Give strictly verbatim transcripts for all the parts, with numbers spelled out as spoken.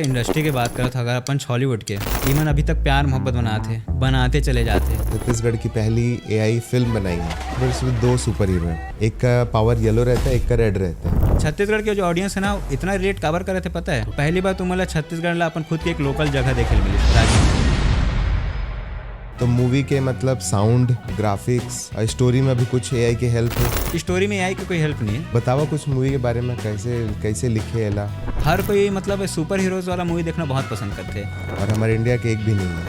Industry के बात करत, अगर अपन छॉलीवुड के, इमन अभी तक प्यार मोहब्बत बनात हे, बनाते चले जाते। छत्तीसगढ़ की पहली एआई फिल्म बनाई है, पर इसमें दो सुपर हीरो हैं। एक का पावर येलो रहता है, एक का रेड रहता है। छत्तीसगढ़ के जो ऑडियंस है ना, इतना रिलेट काबर करत हे पता है? पहली बार तुमन ला छत्तीसगढ़ ला अपन खुद के एक लोकल जगह देखे ल मिली, राजनीति। तो मूवी के मतलब साउंड, ग्राफिक्स और स्टोरी में भी कुछ एआई के हेल्प है? स्टोरी में एआई की कोई हेल्प नहीं है। बतावा कुछ मूवी के बारे में, कैसे कैसे लिखे एला? हर कोई मतलब सुपर हीरोज वाला मूवी देखना बहुत पसंद करते हैं। और हमारे इंडिया के एक भी नहीं है।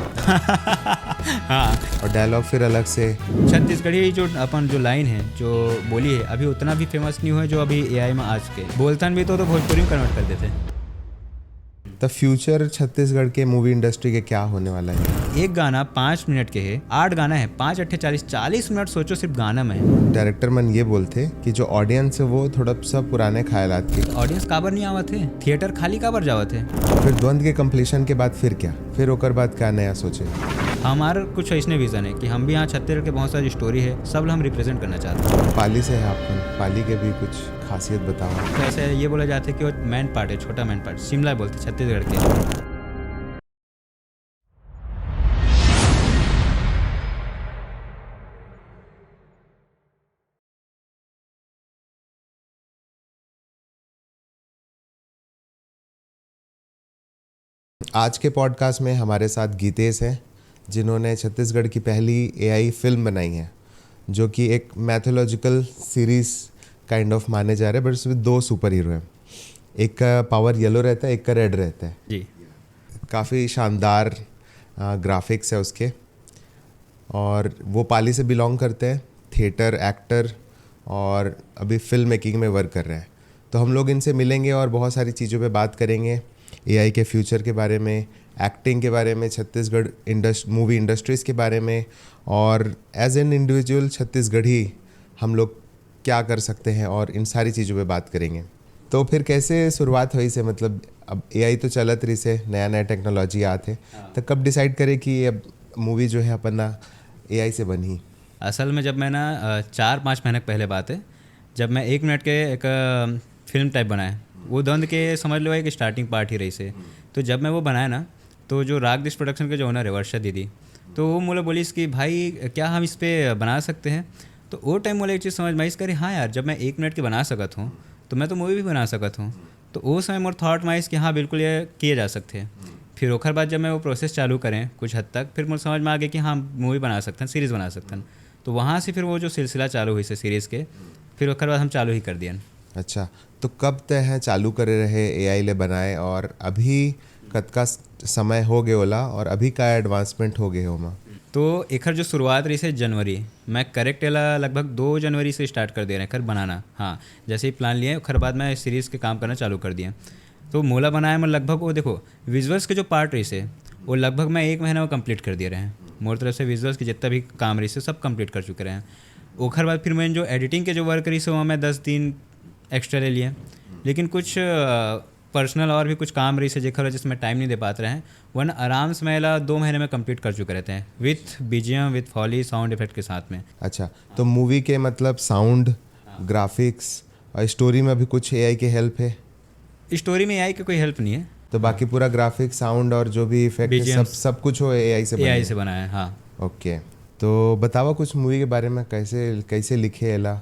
हाँ। और डायलॉग फिर अलग से। छत्तीसगढ़ी जो अपन जो लाइन है, जो बोली है, अभी उतना भी फेमस नहीं हुआ है जो अभी एआई में आज के बोलतन भी तो, तो भोजपुरी में कन्वर्ट कर देते हैं। तो फ्यूचर छत्तीसगढ़ के मूवी इंडस्ट्री के क्या होने वाला है? एक गाना पाँच मिनट के है, आठ गाना है, पाँच अट्ठे चालीस, चालीस मिनट सोचो सिर्फ गाना में है। डायरेक्टर मन ये बोलते कि जो ऑडियंस है वो थोड़ा सा पुराने ख्यालात के। ऑडियंस काबर नहीं आवत है, थिएटर खाली काबर जावत है? फिर द्वंद के कंप्लीशन के बाद फिर क्या? फिर ओकर बाद क्या नया सोचे? हमार कुछ ऐसने विजन है कि हम भी यहाँ छत्तीसगढ़ के बहुत सारी स्टोरी है, सब ला हम रिप्रेजेंट करना चाहते हैं। पाली से है आप मन, पाली के भी कुछ खासियत बताओ। तो ऐसे ये बोला जाता है कि वो मैन पार्ट है, छोटा मैन पार्ट, शिमला बोलते छत्तीसगढ़ के। आज के पॉडकास्ट में हमारे साथ गीतेश हैं, जिन्होंने छत्तीसगढ़ की पहली एआई फिल्म बनाई है, जो कि एक मैथोलॉजिकल सीरीज काइंड ऑफ माने जा रहे हैं, बट उसमें दो सुपर हीरो हैं। एक का पावर येलो रहता है, एक का रेड रहता है। जी। काफ़ी शानदार ग्राफिक्स है उसके, और वो पाली से बिलोंग करते हैं, थिएटर एक्टर, और अभी फिल्म मेकिंग में वर्क कर रहे हैं। तो हम लोग इनसे मिलेंगे और बहुत सारी चीज़ों पे बात करेंगे, एआई के फ्यूचर के बारे में, एक्टिंग के बारे में, छत्तीसगढ़ इंडस्ट मूवी इंडस्ट्रीज़ के बारे में, और एज एन इंडिविजुअल छत्तीसगढ़ी हम लोग क्या कर सकते हैं, और इन सारी चीज़ों पे बात करेंगे। तो फिर कैसे शुरुआत हुई से, मतलब अब एआई तो चलत रही से, नया नया टेक्नोलॉजी आत है, हाँ। तो कब डिसाइड करे कि अब मूवी जो है अपन ना एआई से बनही? असल में जब मैं ना, अ, चार पाँच महीने के पहले बात है, जब मैं एक मिनट के एक, अ, फिल्म टाइप बनाया, वो द्वंद के समझ लो एक स्टार्टिंग पार्ट ही रही से। तो जब मैं वो बनाया ना, तो जो रागदेश प्रोडक्शन के जो ओनर है वर्षा दीदी, तो वो मोला बोलिस कि भाई क्या हम इस पे बना सकते हैं? तो वो टाइम मोला एक चीज़ समझ में आइस, करे हाँ यार, जब मैं एक मिनट के बना सकत हूँ तो मैं तो मूवी भी बना सकत हूँ। तो वो समय मोर थॉट में आइस कि हाँ बिल्कुल ये किए जा सकते हैं। फिर ओखर बाद जब मैं वो प्रोसेस चालू करें कुछ हद तक, फिर मोर समझ में आ गया कि हाँ मूवी बना सकते हैं, सीरीज़ बना सकते हैं। तो वहाँ से फिर वो जो सिलसिला चालू हुई से सीरीज़ के, फिर ओखर बाद हम चालू ही कर दियन। अच्छा, तो कब तय है चालू करे रहे एआई ले बनाए, और अभी कतका स-, समय हो गए ओला, और अभी का एडवांसमेंट हो गए ओमा? तो एखर जो शुरुआत रही से जनवरी, मैं करेक्ट एला लगभग दो जनवरी से स्टार्ट कर दे रहे हैं एखर बनाना। हाँ, जैसे ही प्लान लिए, ओखर बाद मैं सीरीज़ के काम करना चालू कर दिया। तो मोला बनाए में लगभग वो देखो, विजुअल्स के जो पार्ट रही से, वो लगभग मैं एक महीना में कंप्लीट कर दिए रहे हैं। मोर तरफ से विजुअल्स के जितना भी काम रही से, सब कंप्लीट कर चुके रहे हैं। ओखर बाद फिर मैं जो एडिटिंग के जो वर्क रही से, वहाँ मैं दस दिन एक्स्ट्रा ले लिए। लेकिन कुछ, अ, पर्सनल और भी कुछ काम रही से, जेकर वजह से मैं टाइम नहीं दे पात रहे हैं, वरना आराम से मैं एला दो महीने में कंप्लीट कर चुके रहते हैं, with BGM, with foley, sound effect के साथ में। अच्छा, तो मूवी के मतलब साउंड, ग्राफिक्स और स्टोरी में भी कुछ एआई के हेल्प है? स्टोरी में एआई की कोई हेल्प नहीं है। तो बाकी पूरा ग्राफिक्स, साउंड और जो भी इफेक्ट है, सब, बीजीएम्स। सब कुछ वो एआई से बने एआई हैं? से बनाया है, हाँ। ओके, तो बतावा कुछ मूवी के बारे में, कैसे, कैसे लिखे एला?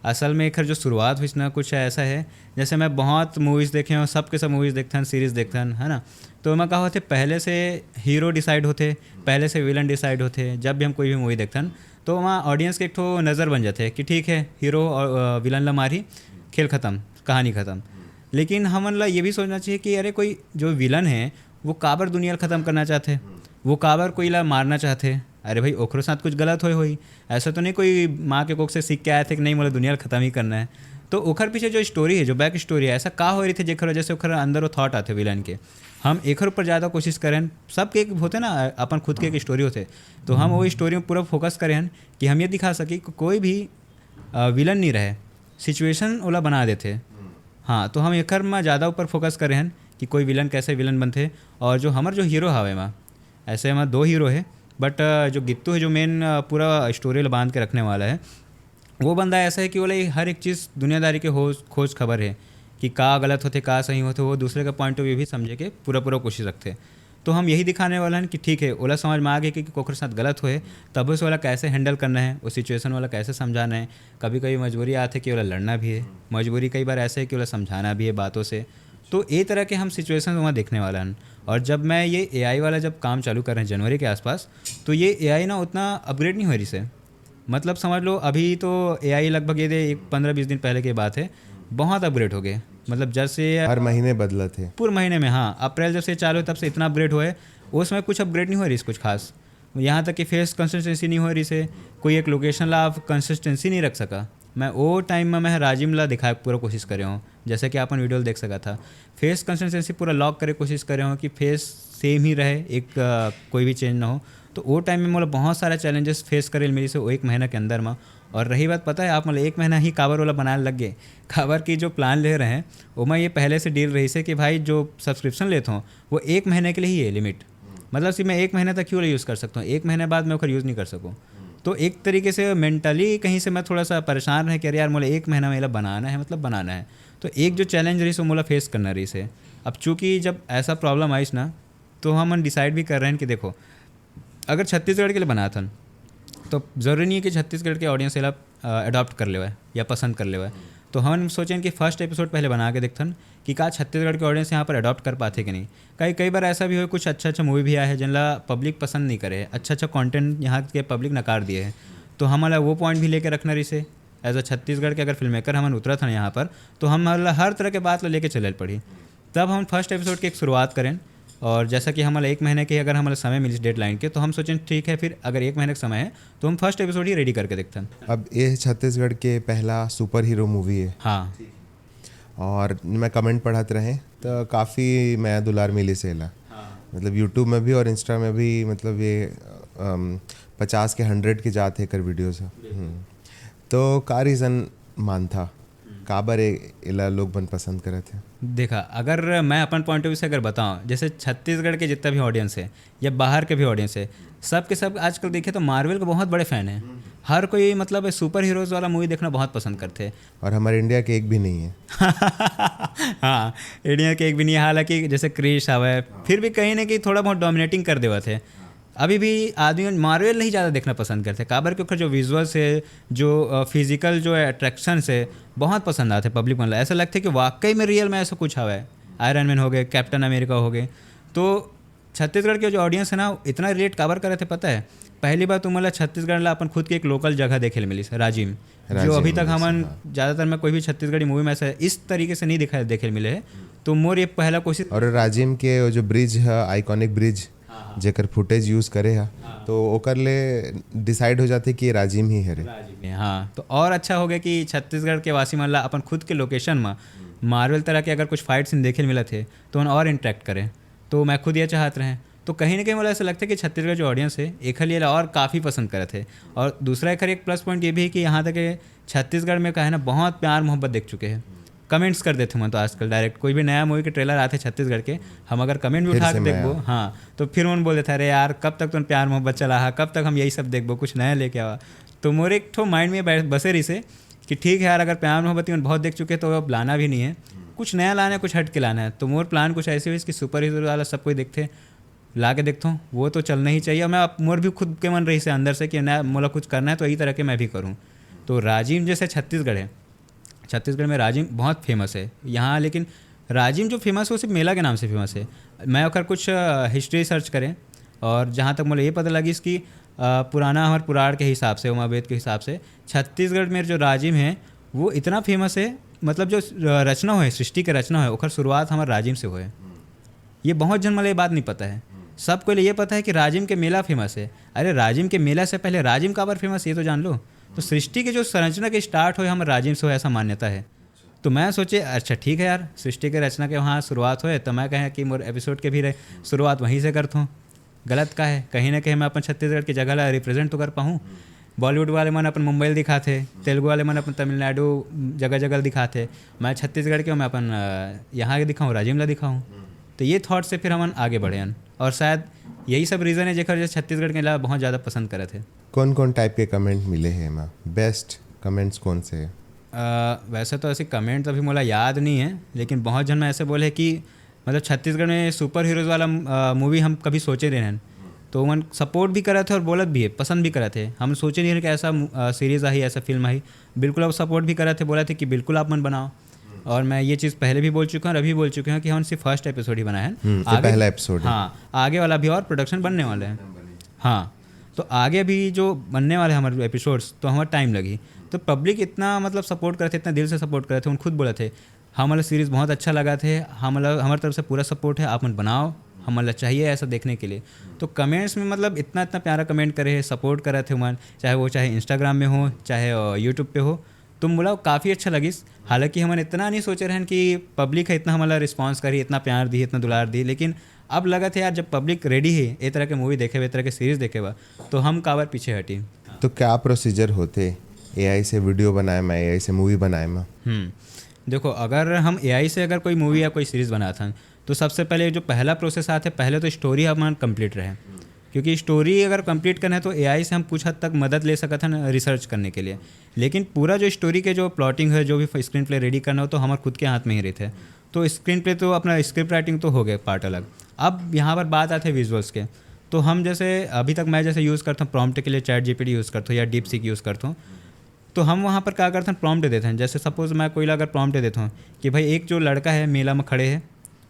असल में एकर जो शुरुआत हुई ना, कुछ ऐसा है, जैसे मैं बहुत मूवीज़ देखे हूँ, सबके सब मूवीज़ देखथन, सीरीज़ देखथन, है ना? तो ओमा का होथे, पहले से हीरो डिसाइड होथे, पहले से विलन डिसाइड होथे। जब भी हम कोई भी मूवी देखथन, तो वहाँ ऑडियंस के एक ठो नज़र बन जाथे कि ठीक है, हीरो और, अ, विलन ला मारही, खेल खत्म, कहानी खत्म। लेकिन हमन ला ये भी सोचना चाहिए कि अरे, कोई जो विलन है, वो काबर दुनिया ला खत्म करना चाहथे, वो काबर कोई ला मारना चाहथे? अरे भाई, ओकरो साथ कुछ गलत होए होही। ऐसा तो नहीं कोई माँ के कोख से सीख के आए थे कि नहीं, मोला दुनिया ला खत्म ही करना है। तो ओखर पीछे जो स्टोरी है, जो बैक स्टोरी है, ऐसा का होए रहिथे जेकर वजह से ओखर अंदर वो थॉट आथे विलन के। हम एखर ऊपर ज़्यादा कोशिश करें, सबके एक होथे ना, अपन खुद के एक स्टोरी होथे, तो हम वो स्टोरी में पूरा फोकस करें कि हम ये दिखा सकी कि कोई भी, अ, विलन नहीं रहे, सिचुएशन ओला बना देथे। हाँ, तो हम एकर में ज़्यादा ऊपर फोकस करे हन कि कोई विलन कैसे विलन बनथे, और जो हमर जो हीरो हावे मा, ऐसे मा दो हीरो हे, बट, अ, जो गित्तू है, जो मेन, अ, पूरा स्टोरी ला बांध के रखने वाला है, वो बंदा ऐसा है कि ओला ये हर एक चीज़ दुनियादारी के हो-, खोज खबर है, कि का गलत होथे, का सही होथे, वो दूसरे का पॉइंट ऑफ व्यू भी समझे के पूरा पूरा कोशिश रखथे। तो हम यही दिखाने वाला हन कि ठीक है, ओला समझ में आ गे कि, कि कोखर साथ गलत होए, तब उस वाला कैसे हैंडल करना है, उस सिचुएशन वाला कैसे समझाना है। कभी कभी मजबूरी आथे कि ओला लड़ना भी है, मजबूरी कई बार ऐसे है कि ओला समझाना भी है बातों से। तो ये तरह के हम सिचुएशन वहाँ देखने वाला हन। और जब मैं ये एआई वाला जब काम चालू कर रहे हैं जनवरी के आसपास, तो ये एआई ना उतना अपग्रेड नहीं हो रही से। मतलब समझ लो, अभी तो एआई लगभग ये दे एक पंद्रह बीस दिन पहले की बात है, बहुत अपग्रेड हो गए। मतलब जैसे ये हर महीने बदलत है। पूरे महीने में, हाँ, अप्रैल जब से चालू है तब से इतना अपग्रेड हुआ है। उसमें कुछ अपग्रेड नहीं हो रही कुछ खास। यहाँ तक कि फेस कंसिस्टेंसी नहीं हो रही से, कोई एक लोकेशन ला आप कंसिस्टेंसी नहीं रख सका। मैं वो टाइम में मैं राजिम ला दिखाए पूरा कोशिश करे हूँ, जैसे कि अपन वीडियो देख सका था। फेस कंसिस्टेंसी पूरा लॉक करे कोशिश करे हूँ कि फेस सेम ही रहे, एक अ, कोई भी चेंज ना हो। तो वो टाइम में मोला बहुत सारा चैलेंजेस फेस करे मिली से वो एक महीना के अंदर में। और रही बात, पता है आप, मतलब एक महीना ही काबर वाला बनाए लग गए। काबर की जो प्लान ले रहे हैं, वो मैं ये पहले से डील रही से कि भाई जो सब्सक्रिप्शन लेता हूँ, वो एक महीने के लिए ही है लिमिट। मतलब सिर्फ मैं एक महीने तक ही वाला यूज़ कर सकता हूँ, एक महीने बाद मैं ओकर यूज़ नहीं कर सकूँ। तो एक तरीके से मेंटली कहीं से मैं थोड़ा सा परेशान रहे कि अरे यार, मोला एक महीना में एला बनाना है, मतलब बनाना है। तो एक जो चैलेंज रही सो मोला फेस करना रही से। अब चूँकि जब ऐसा प्रॉब्लम आइस ना, तो हमन डिसाइड भी कर रहे हैं कि देखो, अगर छत्तीसगढ़ के लिए बनाथन, तो ज़रूरी नहीं है कि छत्तीसगढ़ के ऑडियंस एला अडॉप्ट कर लेवे या पसंद कर लेवे। तो हम सोचें कि फर्स्ट एपिसोड पहले बना के देखथन कि का छत्तीसगढ़ के ऑडियंस यहाँ पर अडॉप्ट कर पाथे कि नहीं। कई कई बार ऐसा भी हो, कुछ अच्छा अच्छा मूवी भी आया है जिनला पब्लिक पसंद नहीं करे, अच्छा अच्छा कंटेंट यहाँ के पब्लिक नकार दिए है। तो हमला वो पॉइंट भी लेके रखना रही से, एज अ छत्तीसगढ़ के अगर फिल्म मेकर हमन उतरत हन यहाँ पर, तो हम हर तरह के बात ला लेके चले पड़ी। तब हम फर्स्ट एपिसोड के एक शुरुआत करें, और जैसा कि हमला एक महीने के अगर हमला समय मिलिस डेडलाइन के, तो हम सोचें ठीक है, फिर अगर एक महीने का समय है तो हम फर्स्ट एपिसोड ही रेडी करके देखथन। अब ये छत्तीसगढ़ के पहला सुपर हीरो मूवी है। हाँ। और मैं कमेंट पढ़त रहे तो काफ़ी मया दुलार मिलिस एला। मतलब यूट्यूब में भी और इंस्टा में भी, मतलब ये अम, पचास के हंड्रेड के जात है कर वीडियोस। हम्म। तो का रीज़न मानथा, काबर ए-, एला लोग मन पसंद करत है? देखा, अगर मैं अपन पॉइंट ऑफ व्यू से अगर बताऊँ, जैसे छत्तीसगढ़ के जितना भी ऑडियंस है या बाहर के भी ऑडियंस है, सब के सब आजकल देखे तो मार्वल के बहुत बड़े फैन हैं। हर कोई मतलब सुपर हीरोज वाला मूवी देखना बहुत पसंद करते हैं। और हमारे इंडिया के एक भी नहीं है। हाँ, इंडिया के एक भी नहीं है। हालांकि जैसे क्रिश हवे, फिर भी कहीं ना कहीं थोड़ा बहुत डोमिनेटिंग कर देवत है। अभी भी आदमी मन मार्वल ही ज़्यादा देखना पसंद करते हैं, काबर के ओकर जो विजुअल्स है, जो फिजिकल जो अट्रैक्शन है, बहुत पसंद आते पब्लिक मन ला। ऐसा लगता है कि वाकई में रियल में ऐसा कुछ हवा है। आयरन मैन हो गए, कैप्टन अमेरिका हो गए। तो छत्तीसगढ़ के जो ऑडियंस है ना, इतना रिलेट काबर करत है पता है? पहली बार तुमन ला छत्तीसगढ़ ला अपन खुद के एक लोकल जगह देखे ले मिलिस, राजिम, जो राजिम अभी तक मिलिस, हमन हाँ। ज़्यादातर मैं कोई भी छत्तीसगढ़ी मूवी में ऐसा इस तरीके से नहीं दिखा देखे ले मिले है। तो मोर ये पहला कोशिश। और राजिम के वो जो ब्रिज है, आइकॉनिक ब्रिज, जेकर फुटेज यूज करे है, तो ओकर ले डिसाइड हो जाते कि ये राजिम ही हरे। राजिम है, हाँ। तो और अच्छा हो गया कि छत्तीसगढ़ के वासी मन ला अपन खुद के लोकेशन में मार्वल तरह के अगर कुछ फाइट सीन देखे ले मिलत है तो उन और इंटरेक्ट करें। तो मैं खुद ये चाहत रहे। तो कहीं ना कहीं मोला ऐसा लगता है कि छत्तीसगढ़ जो ऑडियंस है, एखर लिए और काफ़ी पसंद करत है। और दूसरा एखर एक प्लस पॉइंट ये भी है कि यहाँ तक के छत्तीसगढ़ में का है ना, बहुत प्यार मोहब्बत देख चुके हैं। कमेंट्स कर देते मन तो आजकल डायरेक्ट कोई भी नया मूवी के ट्रेलर आते छत्तीसगढ़ के, हम अगर कमेंट भी फिर उठा से के मैं देखबो, आया। हाँ, तो फिर उन बोल देता है, "अरे यार, कब तक तुम प्यार मोहब्बत चला हा, कब तक हम यही सब देखबो, कुछ नया लेके आवा।" तो मोर एक ठो माइंड में बै-, बसे रही से कि ठीक है यार, अगर प्यार मोहब्बत में बहुत देख चुके तो अब लाना भी नहीं है, कुछ नया लाना है, कुछ हट के लाना है। तो मोर प्लान कुछ ऐसे हुई कि सुपर हीरो वाला सब कोई देखते, ला के देखता हूँ, वो तो चलना ही चाहिए। और मैं अब मोर भी खुद के मन रही से अंदर से कि ना, मोला कुछ करना है तो यही तरह के मैं भी करूँ। तो राजिम जैसे छत्तीसगढ़ है, छत्तीसगढ़ में राजिम बहुत फेमस है यहाँ, लेकिन राजिम जो फेमस है वो सिर्फ मेला के नाम से फेमस है। मैं ओकर कुछ हिस्ट्री सर्च करें और जहाँ तक मुझे ये पता लगी कि अ, पुराना हमारे पुराण के हिसाब से, उमावेद के हिसाब से, छत्तीसगढ़ में जो राजिम है वो इतना फेमस है, मतलब जो अ, रचना होए, सृष्टि के रचना होए, ओकर शुरुआत हमारे राजिम से होए। ये बहुत जन मतलब ये बात नहीं पता है। सबको लिए ये पता है कि राजिम के मेला फेमस है। अरे, राजिम के मेला से पहले राजिम काबर फेमस, ये तो जान लो। तो सृष्टि के जो संरचना के स्टार्ट होए, हम राजिम से होए, ऐसा मान्यता है। तो मैं सोचे, अच्छा ठीक है यार, सृष्टि के रचना के वहाँ शुरुआत होए, तो मैं कहें कि मोर एपिसोड के भी रहे, शुरुआत वहीं से करता हूँ। गलत का है, कहीं ना कहीं मैं अपन छत्तीसगढ़ की जगह ला रिप्रेजेंट तो कर पाऊँ। बॉलीवुड वाले मन अपन मुंबई ल दिखाते, तेलुगु वाले मन अपन तमिलनाडु जगह जगह ल दिखाते, मैं छत्तीसगढ़ के हूँ, मैं अपन अ, यहाँ के दिखाऊँ, राजिम ला दिखाऊँ। तो ये थॉट से फिर हमन आगे बढ़े हन और शायद यही सब रीज़न है जेकर वजह से छत्तीसगढ़ के ला बहुत ज़्यादा पसंद करत है। कौन कौन टाइप के कमेंट मिले हैं एमा? बेस्ट कमेंट्स कौन से है? अ, वैसे तो ऐसे कमेंट अभी मोला याद नहीं है, लेकिन बहुत झन मैं ऐसे बोले कि मतलब छत्तीसगढ़ में सुपर हीरोज वाला मूवी हम कभी सोचे नहीं रहन। तो मन सपोर्ट भी करत है और बोलत भी है, पसंद भी करत है। हम सोचे नहीं रहन कि ऐसा सीरीज आई, ऐसा फिल्म आई। बिल्कुल, अब सपोर्ट भी करत है, बोलत है कि बिल्कुल आप मन बनाओ। और मैं ये चीज़ पहले भी बोल चुका हूँ और अभी बोल चुके हैं कि हम सिर्फ फर्स्ट एपिसोड ही बनाए हैं। हम्म, ये पहला एपिसोड है। हाँ, आगे वाला भी और प्रोडक्शन बनने वाले हैं। हाँ, तो आगे भी जो बनने वाले हैं हमारे एपिसोड्स, तो हमारा टाइम लगी। तो पब्लिक इतना मतलब सपोर्ट करते, इतना दिल से सपोर्ट करते, उन खुद बोले थे, "हमारा सीरीज़ बहुत अच्छा लगा थे, हमारा, हमारे तरफ से पूरा सपोर्ट है, आप मन बनाओ, हमारा चाहिए ऐसा देखने के लिए।" तो कमेंट्स में मतलब इतना इतना प्यारा कमेंट करे है, सपोर्ट करे थे मन, चाहे वो चाहे इंस्टाग्राम में हो, चाहे यूट्यूब पे हो। तो मोला काफ़ी अच्छा लगिस। हालांकि हमन इतना नहीं सोचे रहन कि पब्लिक है इतना हमारा रिस्पॉन्स करी, इतना प्यार दी, इतना दुलार दी, लेकिन अब लगत है यार, जब पब्लिक रेडी है ए तरह के मूवी देखे बा, ए तरह के सीरीज देखे बा, तो हम काबर पीछे हटी। तो क्या प्रोसीजर होथे एआई से वीडियो बनाए म, एआई से मूवी बनाए म? हम्म, देखो, अगर हम एआई से अगर कोई मूवी या कोई सीरीज बनात हन, तो सबसे पहले जो पहला प्रोसेस आथे, पहले तो स्टोरी हमन कंप्लीट रहे, क्योंकि स्टोरी अगर कंप्लीट करना है तो एआई से हम कुछ हद तक मदद ले सकत हन रिसर्च करने के लिए। लेकिन पूरा जो स्टोरी के जो प्लॉटिंग है, जो भी स्क्रीन प्ले रेडी करना हो, तो हमारे खुद के हाथ में ही रहते हैं। तो स्क्रीन प्ले तो अपना स्क्रिप्ट राइटिंग तो हो गए पार्ट अलग। अब यहाँ पर बात आते हैं विजुअल्स के। तो हम जैसे अभी तक मैं जैसे यूज़ करता हूँ प्रॉम्प्ट के लिए, चैट जीपीटी यूज़ करता हूँ या डीप सीक यूज़ करता हूँ। तो हम वहाँ पर क्या करते हैं, प्रॉम्प्ट देते हैं। जैसे सपोज मैं कोई ला अगर प्रॉम्प्ट देता हूँ कि भाई, एक जो लड़का है मेला में खड़े है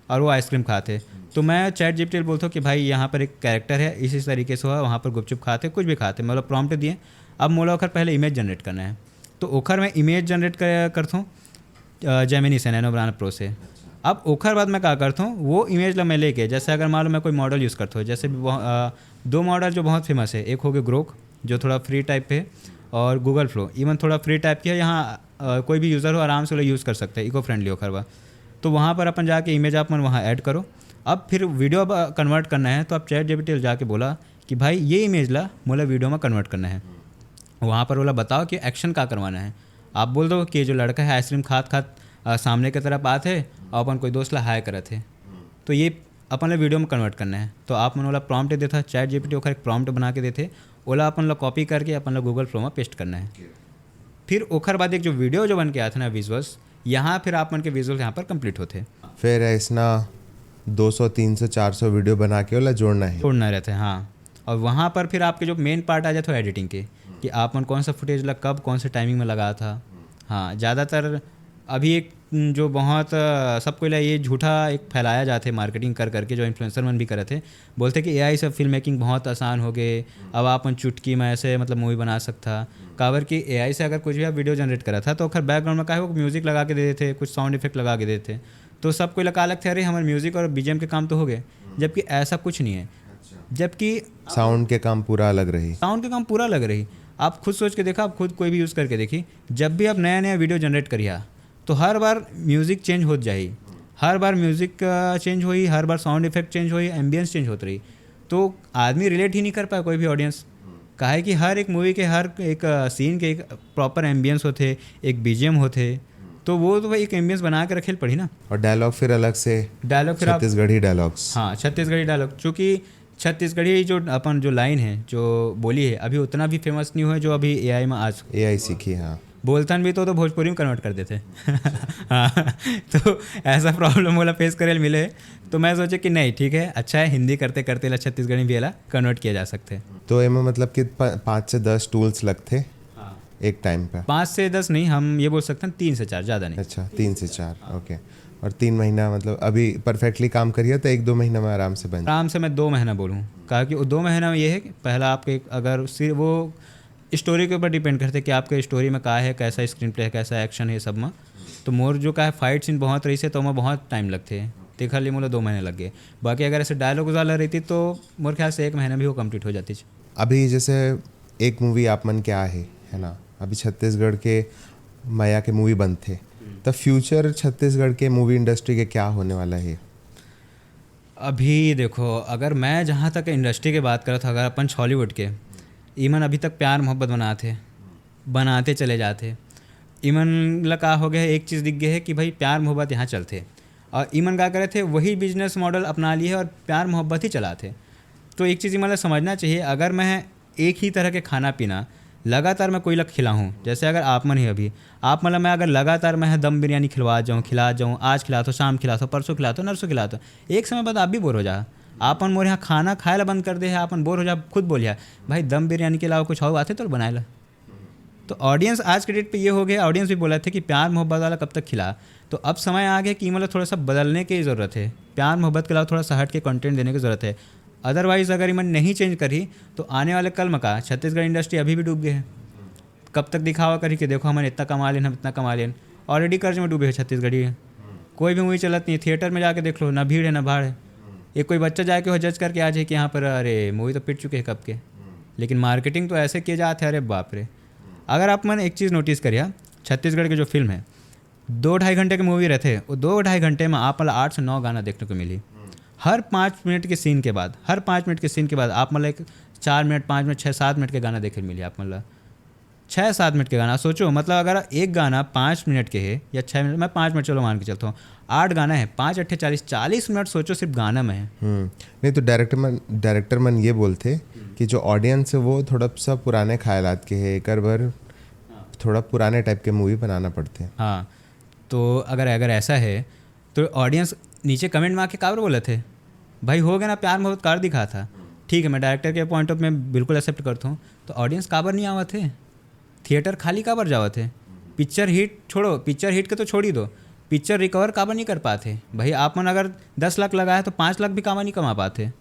और वो आइसक्रीम खाते, तो मैं चैट जीपीटी बोलता हूँ कि भाई, यहाँ पर एक कैरेक्टर है, इसी तरीके से हुआ, वहाँ पर गुपचुप खाते, कुछ भी खाते, मतलब प्रॉम्प्ट दिए। अब मोला ओखर पहले इमेज जनरेट करना है, तो ओखर मैं इमेज जनरेट कर करता हूँ जेमिनी से, नैनो बनाना प्रो से। अब ओखर बाद मैं का करता हूँ, वो इमेज ला मैं लेके, जैसे अगर मान लो मैं कोई मॉडल यूज़ करता हूँ, जैसे बहु- अ, दो मॉडल जो बहुत फेमस है, एक हो गया ग्रोक, जो थोड़ा फ्री टाइप पे है, और गूगल फ्लो, इवन थोड़ा फ्री टाइप की है। यहाँ अ, कोई भी यूज़र हो, आराम से यूज़ कर सकते हैं, इको फ्रेंडली ओखर बा। तो वहाँ पर अपन जाके इमेज आप मन वहाँ ऐड करो। अब फिर वीडियो अब कन्वर्ट करना है, तो आप चैट जीपीटी जाके बोला कि भाई, ये इमेज ला मोला वीडियो में कन्वर्ट करना है। वहाँ पर बोला, बताओ कि एक्शन का करवाना है। आप बोल दो कि जो लड़का है आइसक्रीम खात खात अ, सामने की तरफ आत है और अपन कोई दोस्त ला हाय करत है। तो ये अपन ला वीडियो में कन्वर्ट करना है। तो आप मन ओला प्रॉम्प्ट देथा, चैट जीपीटी ओखर एक प्रॉम्प्ट बना के देथे, ओला अपन ला कॉपी करके अपन ला गूगल फ्लो में पेस्ट करना है। फिर ओखर बाद एक जो वीडियो जो बन के आथे ना, विजुअल्स, यहाँ फिर आप मन के विजुअल्स यहाँ पर कंप्लीट होथे। फिर ऐसना दो सौ, तीन सौ, चार सौ वीडियो बना के ओला जोड़ना है। छोड़ना रहता है, हाँ। और वहाँ पर फिर आपके जो मेन पार्ट आ जाता है एडिटिंग के, कि आप मन कौन सा फुटेज ला कब कौन से टाइमिंग में लगा था। हाँ, ज़्यादातर अभी एक, न, जो बहुत अ, सबको ला ये झूठा एक फैलाया जाते मार्केटिंग कर करके, जो इन्फ्लुएंसर मन भी करत है, बोलते कि एआई से फिल्म मेकिंग बहुत आसान हो गए, अब आप मन चुटकी में ऐसे मतलब मूवी बना सकता। काबर कि एआई से अगर कुछ भी आप वीडियो जनरेट करा था, तो ओखर बैकग्राउंड में काहे वो म्यूजिक लगा के दे देते, कुछ साउंड इफेक्ट लगा के देते, तो सब कोई लगा लगते, अरे, हमारे म्यूजिक और बीजीएम के काम तो हो गए, जबकि ऐसा कुछ नहीं है। जबकि साउंड के काम पूरा अलग रही। साउंड के काम पूरा अलग रही। आप खुद सोच के देखा, आप खुद कोई भी यूज़ करके देखी, जब भी आप नया नया वीडियो जनरेट करिया, तो हर बार म्यूजिक चेंज होत जाही, हर बार म्यूजिक चेंज होही, हर बार साउंड इफेक्ट चेंज होही, एम्बियंस चेंज होत रही। तो आदमी रिलेट ही नहीं कर पाए, कोई भी ऑडियंस। काहे कि हर एक मूवी के हर एक सीन के एक प्रॉपर एम्बियंस होते, एक बीजीएम होते, तो वो तो भाई एक एम्बियंस बना के रखे पड़ी ना। और डायलॉग फिर अलग से, डायलॉग फिर आप छत्तीसगढ़ी डायलॉग्स। हाँ, छत्तीसगढ़ी डायलॉग, चूँकि छत्तीसगढ़ी जो अपन जो लाइन है, जो बोली है, अभी उतना भी फेमस नहीं हुआ है जो अभी एआई में आज एआई सीखी, हाँ। बोलतन भी तो, तो भोजपुरी में कन्वर्ट कर देते। हाँ, तो ऐसा प्रॉब्लम वाला फेस करे मिले, तो मैं सोचे कि नहीं, ठीक है, अच्छा है, हिंदी करते करते ला छत्तीसगढ़ी भी एला कन्वर्ट किया जा सकते। तो एमे मतलब कि प-, पाँच से दस टूल्स लगथे एक टाइम पे। पाँच से दस नहीं, हम ये बोल सकते हैं तीन से चार, ज़्यादा नहीं। अच्छा, तीन से चार, ओके। और तीन महीना मतलब अभी परफेक्टली काम करिए तो एक दो महीना में आराम से बन आराम से मैं दो महीना बोलूँ, कहा कि वो दो महीना में ये है कि पहला आपके अगर सिर्फ वो स्टोरी के ऊपर डिपेंड करते कि आपके स्टोरी में का है, कैसा स्क्रीन प्ले है, कैसा एक्शन है, सब में। तो मोर जो का है, फाइट सीन बहुत रही से, तो मैं बहुत टाइम लगते, तेखर लिए मोला दो महीने लग गए। बाकी अगर ऐसे डायलॉग वाला रहती तो मोर ख्याल से एक महीना भी वो कंप्लीट हो जाती। अभी जैसे एक मूवी आप मन के आ है, है ना, अभी छत्तीसगढ़ के मया के मूवी बनथे, तो फ्यूचर छत्तीसगढ़ के मूवी इंडस्ट्री के क्या होने वाला है? अभी देखो, अगर मैं जहाँ तक इंडस्ट्री के बात करत हूँ, अगर अपन छॉलीवुड के, इमन अभी तक प्यार मोहब्बत बनाते, बनाते चले जाते। इमन ला का हो गया है, एक चीज़ दिख गया है कि भाई प्यार मोहब्बत यहाँ चलते, और इमन का करे थे, वही बिजनेस मॉडल अपना लिए है और प्यार मोहब्बत ही चलाते। तो एक चीज़ इमन ला समझना चाहिए, अगर मैं एक ही तरह के खाना पीना लगातार मैं कोई ला खिलाहूँ, जैसे अगर आप मन ही अभी, आप मन ला मैं अगर लगातार मैं दम बिरयानी खिलवा जाऊँ, खिला जाऊँ, आज खिला दो, शाम खिला दो, परसों खिला दो, नरसों खिला दो, एक समय बाद आप भी बोर हो जा। आप मन मोर यहाँ खाना खाए ला बंद कर दे है, आप मन बोर हो जा, खुद बोलिया, "भाई, दम बिरयानी के अलावा कुछ और आथे तो बनाए ला।" तो ऑडियंस आज के डेट पे ये हो गया, ऑडियंस भी बोला थे कि प्यार मोहब्बत वाला कब तक खिला। तो अब समय आ गया कि मतलब थोड़ा सा बदलने की ज़रूरत है, प्यार मोहब्बत के अलावा थोड़ा सा हट के कंटेंट देने की ज़रूरत है। अदरवाइज अगर इमन नहीं चेंज करी तो आने वाले कल में का छत्तीसगढ़ इंडस्ट्री अभी भी डूब गए है। कब तक दिखावा करी कि देखो हमन इतना कमा लेन, हम इतना कमा लेन। ऑलरेडी कर्ज में डूबे है छत्तीसगढ़ी। कोई भी मूवी चलत नहीं है, थिएटर में जाके देख लो, ना भीड़ है ना भाड़ है। एक कोई बच्चा जाके हो जज करके आ जाए कि यहाँ पर अरे मूवी तो पिट चुके हैं कब के, लेकिन मार्केटिंग तो ऐसे किए जाते हैं, अरे बाप रे। अगर आप मन एक चीज़ नोटिस करिए, छत्तीसगढ़ के जो फिल्म है, दो ढाई घंटे की मूवी रहते, वो दो ढाई घंटे में आप मतलब आठ से नौ गाना देखने को मिली। हर पाँच मिनट के सीन के बाद, हर पाँच मिनट के सीन के बाद आप मतलब एक चार मिनट, पाँच मिनट, छः सात मिनट के गाना देखे मिली आप मतलब। छः सात मिनट के गाना सोचो, मतलब अगर एक गाना पाँच मिनट के है या छः मिनट, मैं पाँच मिनट चलो मान के चलता हूँ, आठ गाना है, पाँच अट्ठे चालीस, चालीस मिनट सोचो सिर्फ गाना में है। हम्म। नहीं तो डायरेक्टर मन डायरेक्टर मन ये बोलते कि जो ऑडियंस है वो थोड़ा सा पुराने ख्यालात के है, एक बार थोड़ा पुराने टाइप के मूवी बनाना पड़ते हैं। हाँ, तो अगर अगर ऐसा है तो ऑडियंस नीचे कमेंट में आके काबर बोलत है, भाई हो गया ना, प्यार मोहब्बत कार दिखा था। ठीक है, मैं डायरेक्टर के पॉइंट ऑफ मैं बिल्कुल एक्सेप्ट करता हूँ, तो ऑडियंस काबर नहीं आवत है, थिएटर खाली काबर जावत है? पिक्चर हिट छोड़ो, पिक्चर हिट के तो छोड़ ही दो, पिक्चर रिकवर काबर नहीं कर पाते भाई? आप मन अगर दस लाख लगाए तो पाँच लाख भी काबर नहीं कमा पाते?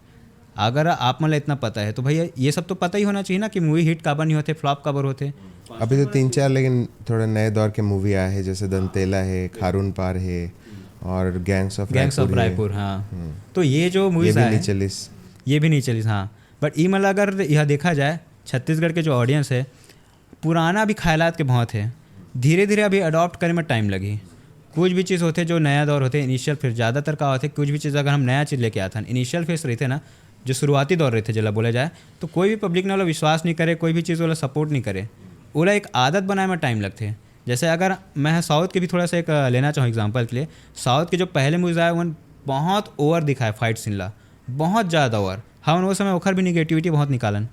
अगर आप मन ला इतना पता है तो भैया ये सब तो पता ही होना चाहिए ना कि मूवी हिट काबर नहीं होते, फ्लॉप काबर होते। अभी तो तीन चार लेकिन थोड़ा नए दौर के मूवी आए हैं, जैसे दंतेला है, खारून पार है और gangs of gangs of Raipur. हाँ, तो ये जो मूवीज आए हैं, चलिस ये भी नहीं चलिस। हाँ, बट ई मतलब अगर यह देखा जाए, छत्तीसगढ़ के जो ऑडियंस है पुराना भी ख्यालात के बहुत है, धीरे धीरे अभी अडॉप्ट करे में टाइम लगी। कुछ भी चीज़ होते जो नया दौर होते इनिशियल फेज, ज़्यादातर का होते कुछ भी चीज़ अगर हम नया चीज़ लेके आते हैं, इनिशियल फेज रहते ना, जो शुरुआती दौर रहते जेला बोला जाए, तो कोई भी पब्लिक ने वाला विश्वास नहीं करे, कोई भी चीज़ वाला सपोर्ट नहीं करे, ओला एक आदत बनाए में टाइम लगते। जैसे अगर मैं साउथ के भी थोड़ा सा एक अ, लेना चाहूँ एग्जांपल के लिए, साउथ के जो पहले मूवीज आए वन बहुत ओवर दिखाए फाइट सीन ला, बहुत ज़्यादा ओवर। हमन वो समय ओखर भी निगेटिविटी बहुत निकालन,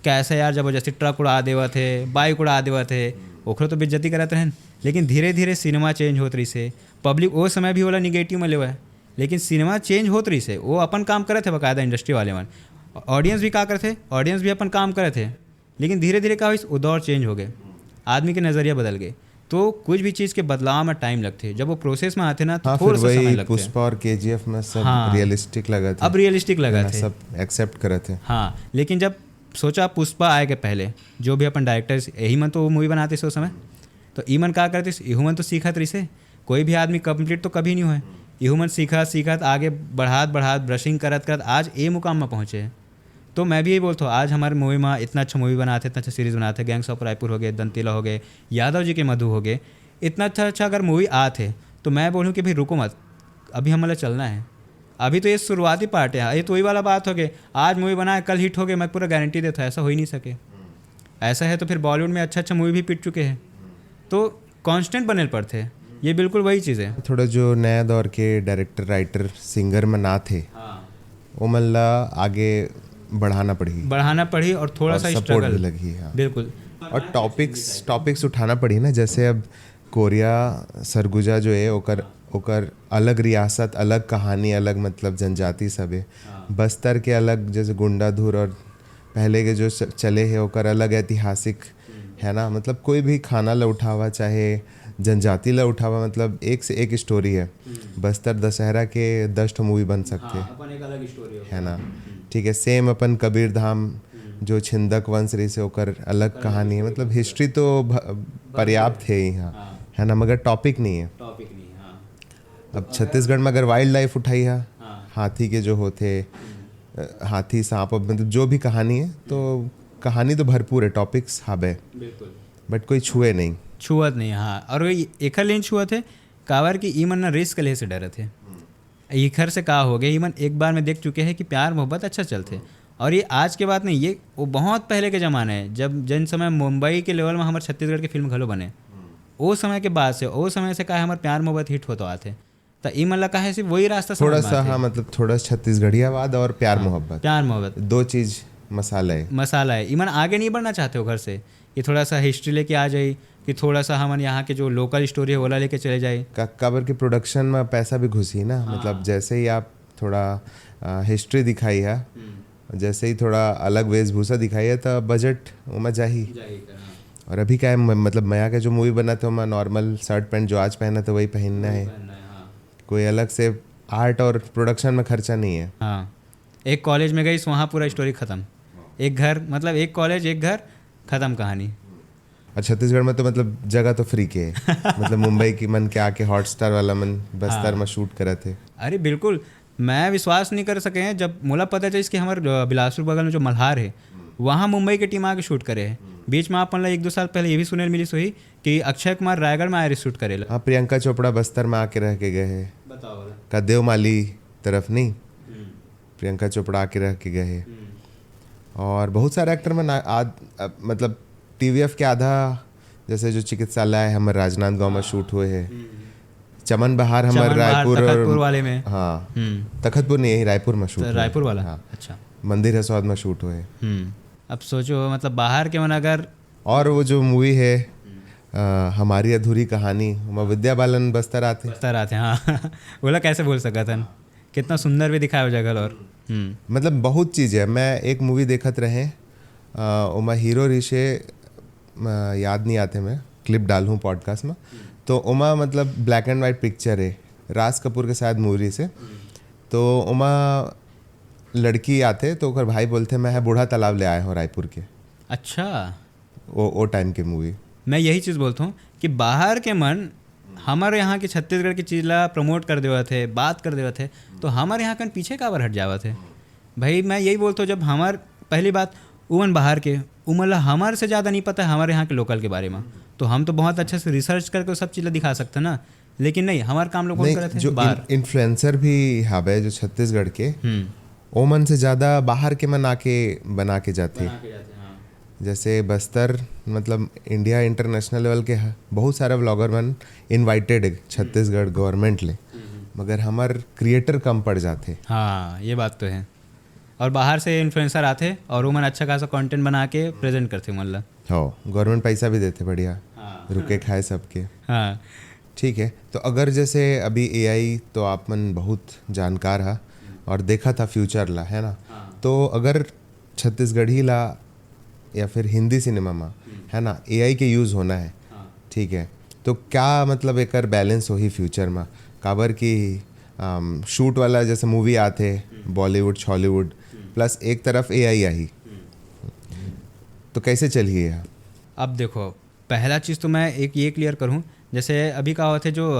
कैसे यार जबरदस्ती ट्रक उड़ा देवत है, बाइक उड़ा देवत है, ओखरो तो बेइज्जती करत रहन। लेकिन धीरे धीरे सिनेमा चेंज होत रहिस है, पब्लिक वो समय भी ओला निगेटिव में लेवय, लेकिन सिनेमा चेंज होत रहिस है, वो अपन काम करत है बाकायदा इंडस्ट्री वाले मन। ऑडियंस भी का करथे, ऑडियंस भी अपन काम करत है, लेकिन धीरे धीरे का होइस, वो दौर चेंज हो गए, आदमी के नज़रिया बदल गए। तो कुछ भी चीज़ के बदलाव में टाइम लगथे, जब वो प्रोसेस में आथे ना तो हाँ, फिर थोड़ा सा समय वही लगथे। पुष्पा और केजीएफ में सब हाँ। रियलिस्टिक लगा था। अब रियलिस्टिक लगा है ना, थे। सब एक्सेप्ट करे थे। हाँ, लेकिन जब सोचा पुष्पा आए के पहले जो भी अपन डायरेक्टर्स यही मन तो मूवी बनाते से उस समय, तो ई मन का करते, इहू मन तो सीखत रहिसे। कोई भी आदमी कंप्लीट तो कभी नहीं होए। इहू मन सीखत सीखत आगे बढ़ात बढ़ात ब्रशिंग करत करत आज ए मुकाम में पहुँचे। तो मैं भी यही बोलता हूँ, आज हमारे मूवी में इतना अच्छा मूवी बनाते, इतना अच्छा सीरीज बनाते, गैंग्स ऑफ रायपुर हो गए, दंतीला हो गए, यादव जी के मधु हो गए, इतना अच्छा अच्छा अगर मूवी आते तो मैं बोलूँ कि भाई रुको मत, अभी हमला चलना है। अभी तो ये शुरुआती पार्ट है। ये तो वही वाला बात हो गई, आज मूवी बनाए कल हिट हो गए, मैं पूरा गारंटी देता हूँ, ऐसा हो ही नहीं सके। ऐसा है तो फिर बॉलीवुड में अच्छा अच्छा मूवी भी पिट चुके हैं, तो कांस्टेंट बने पड़ते हैं। ये बिल्कुल वही चीज़ है। थोड़ा जो नया दौर के डायरेक्टर, राइटर, सिंगर में ना थे, हाँ, वो मन ला आगे बढ़ाना पड़ी बढ़ाना पड़ी और थोड़ा और सा सपोर्ट स्ट्रगल। भी लगी। हाँ। बिल्कुल। और टॉपिक्स टॉपिक्स उठाना पड़ी ना, जैसे अब कोरिया सरगुजा जो है ओकर ओकर अलग रियासत, अलग कहानी, अलग मतलब जनजाति सब है। बस्तर के अलग जैसे गुंडाधुर और पहले के जो स- चले है ओकर अलग ऐतिहासिक है ना, मतलब कोई भी खाना ला उठावा चाहे जनजाति ला उठावा, मतलब एक से एक स्टोरी है। बस्तर दशहरा के दस ठो मूवी बन सकते हैं, अपन एक अलग स्टोरी है ना। ठीक है, सेम अपन कबीर धाम जो छिंदक वंश रही से ओकर अलग कहानी है। मतलब हिस्ट्री तो भ- पर्याप्त है ही, हाँ, है ना, मगर टॉपिक नहीं है। टॉपिक नहीं है, हाँ। अब छत्तीसगढ़ में अगर वाइल्ड लाइफ उठाई है, हाँ। हाथी के जो होते, अ, हाथी सांप, अब मतलब जो भी कहानी है, तो कहानी तो भरपूर है, टॉपिक्स हाबे, बिल्कुल। बट कोई छुए नहीं। छुअत नहीं, हाँ। और वही एखर लेन छुअत है, काबर कि ई मन ना रिस्क ले से डरत है। एखर से का हो गया, ई मन एक बार में देख चुके हैं कि प्यार मोहब्बत अच्छा चलते। और ये आज के बात नहीं, ये वो बहुत पहले के ज़माना है, जब जिन समय मुंबई के लेवल में हमारे छत्तीसगढ़ के फिल्म घलो बने, वो समय के बाद से, वो समय से का है, हमारे प्यार मोहब्बत हिट होता आते। तो ई मन ला का है, सिर्फ वही रास्ता समझ थोड़ा में सा, आते। हाँ, मतलब थोड़ा छत्तीसगढ़ियावाद और प्यार मोहब्बत, प्यार मोहब्बत दो चीज मसाला है। मसाला है। ई मन आगे नहीं बढ़ना चाहते हो घर से, कि थोड़ा सा हिस्ट्री लेके आ जाई, कि थोड़ा सा हमन यहाँ के जो लोकल स्टोरी है, ओला लेके चले जाई। का, काबर के प्रोडक्शन में पैसा भी घुसी ना। हाँ। मतलब, जैसे ही आप थोड़ा हिस्ट्री दिखाई है, जैसे ही थोड़ा अलग वेशभूषा दिखाई है, तो बजट ओमा जाही। और अभी का है, म- मतलब, मया के जो मूवी बनत हे, ओमा नॉर्मल शर्ट पैंट जो आज पहनत हे, वही पहनना है। कोई अलग से आर्ट और प्रोडक्शन में खर्चा नहीं है। हाँ, एक कॉलेज में गई, वहाँ पूरा स्टोरी खत्म। एक घर, मतलब, एक कॉलेज, एक घर, खत्म कहानी। और छत्तीसगढ़ में तो, मतलब, जगह तो फ्री के है। मतलब, मुंबई की मन के आके हॉटस्टार वाला मन बस्तर हाँ। में शूट करत हे। अरे बिल्कुल, मैं विश्वास नहीं कर सके हैं। जब मोला पता चलिस कि हमर, अ, बिलासपुर बगल में जो मल्हार है, वहाँ मुंबई के टीम आके शूट करे है। बीच में आप मन ला एक दो साल पहले ये भी सुने मिलिस होही कि अक्षय कुमार रायगढ़ में आए रहे शूट करे ला। हाँ, प्रियंका चोपड़ा बस्तर में आके रह के गए हैं। बताओ वाला। का देवमाली तरफ नहीं, प्रियंका चोपड़ा आके रह के गए हैं। और बहुत सारे एक्टर मन आ, आ, आ, मतलब, टीवीएफ के आधा, जैसे जो चिकित्सालय है, हमर राजनांदगांव में शूट हुए हैं। चमन बहार हमर चमन बहार रायपुर और तखतपुर वाले में। हाँ, हम्म। तखतपुर नहीं, यही रायपुर में शूट तो हुए। रायपुर वाला? हाँ, अच्छा। मंदिर हसौद में शूट हुए। हम्म। अब सोचो, मतलब, बाहर के मन अगर और वो जो मूवी है, अ, हमारी अधूरी कहानी, ओमा विद्या बालन बस्तर आते। बस्तर आते हैं, हाँ। ओला कैसे बोल सकत हन? कितना सुंदर भी दिखाया हो जगह और। हम्म। मतलब, बहुत चीज़ है। मैं एक मूवी देखत रहे, अ, ओमा हीरो रिशे, अ, याद नहीं आते, मैं क्लिप डालूँ पॉडकास्ट में। तो ओमा, मतलब, ब्लैक एंड वाइट पिक्चर है, राज कपूर के शायद मूवी से। तो ओमा लड़की आते, तो ओकर भाई बोलते, "मैं है बूढ़ा तालाब ले आए हूँ रायपुर के।" अच्छा, वो, वो टाइम के मूवी। मैं यही चीज़ बोलता हूँ कि बाहर के मन हमारे यहाँ के छत्तीसगढ़ की चीज़ ला प्रमोट कर देवत है, बात कर देवत है, तो हमारे यहाँ कन पीछे काबर हट जावत है? भाई, मैं यही बोलता हूँ, जब हमार, पहली बात, उमन बाहर के, उमन ला हमारे से ज़्यादा नहीं पता है हमारे यहाँ के लोकल के बारे में, तो हम तो बहुत अच्छे से रिसर्च करके वो सब चीज़ ला दिखा सकते हैं ना। लेकिन नहीं, हमार काम लोग कौन नहीं, करत है? जो बाहर। इन्फ्लुएंसर भी हावे जो छत्तीसगढ़ के, हम्म। ओमन से ज़्यादा बाहर के मन आके बना के जाते। बना के जाते हैं, हाँ। जैसे बस्तर, मतलब, इंडिया इंटरनेशनल लेवल के ह-, बहुत सारा व्लॉगर मन इनवाइटेड है छत्तीसगढ़ गवर्नमेंट ले, मगर हमर क्रिएटर कम पड़ जाते। हाँ, ये बात तो है। और बाहर से इन्फ्लुएंसर आते और उमन अच्छा खासा कंटेंट बना के प्रेजेंट करते मन ला। हाँ, गवर्नमेंट पैसा भी देते बढ़िया, हाँ। रुके खाए सबके। हाँ। ठीक है, तो अगर जैसे अभी एआई, तो आप मन बहुत जानकार हा और देखा था फ्यूचर ला, है ना? हाँ। तो अगर छत्तीसगढ़ी ला या फिर हिंदी सिनेमा में, है ना, एआई के यूज़ होना है, हाँ। ठीक है, तो क्या, मतलब, एकर बैलेंस होही फ्यूचर में? काबर कि शूट वाला जैसे मूवी आते, बॉलीवुड, छॉलीवुड, प्लस एक तरफ एआई आही, तो कैसे चलिए यहाँ? अब देखो, पहला चीज़ तो मैं एक ये क्लियर करूँ, जैसे अभी का होते जो